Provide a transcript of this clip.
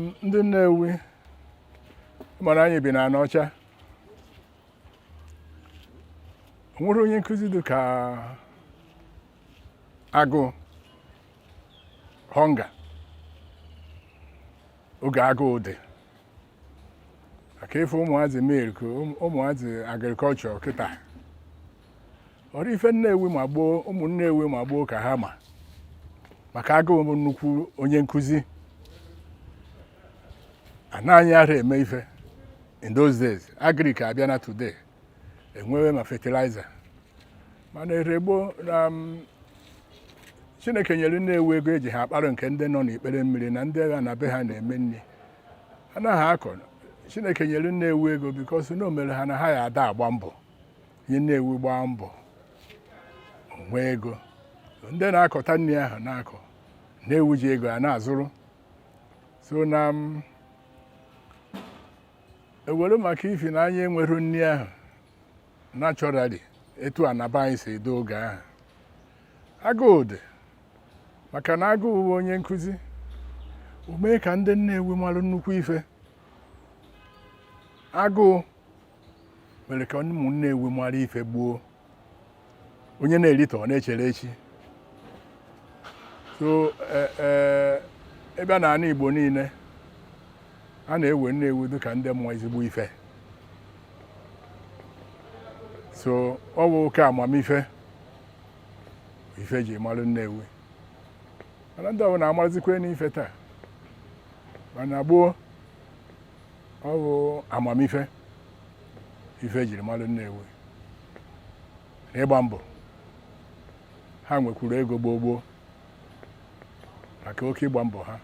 Ndị Nnewi mana anyị bi na Anaọcha, o nwere onye nkụzi dị ka agụụ, hunger. Oge agụụ dị maka ife ụmụazị milk, ụmụazị agriculture kịta ọrụ ife Nnewi ma gboo, ụmụ Nnewi ma gboo ka ha ma maka agụụ bụ nnukwu onye nkụzi. Anaghị ara eme ife in those days. Agric abịa na today, enwewe ma fertilizer, mana ere gboo na Chineke nyere Nnewi ego eji ha akparụ nke ndị nọ n'ikpere mmiri na ndị agha na be ha na-eme nri anaghị akọ. Chineke nyere Nnewi ego because na o mere ha na ha ya ada agba mbọ nye Nnewi gbaa mbọ nwee ego. Ndị na-akọta nri ahụ na-akọ, Nnewi ji ego a na-azụrụ. So na m ewere maka ifi na anyị enwero nri ahụ naturally etu anaba anyị si edo oge ahụ. Agụụ dị maka na agụụ bụ onye nkụzi. O mee ka ndị Nnewi mara nnukwu ife. Agụụ mere ka ụmụ Nnewi mara ife gboo. Onye na-erite, ọ na-echere echi. So ịbịa n'ala Igbo niile, a na-ewe Nnewi dịka ndị mmụọ ezigbo ife. So ọ bụ oke amamife ife ji mara Nnewi, mana ndị ọbụla amarazikwe n'ife taa, mana gboo ọ bụ amamife ife ejiri mara Nnewi na ịgba mbọ. Ha nwekwuru ego gboo gboo maka oke ịgba mbọ ha.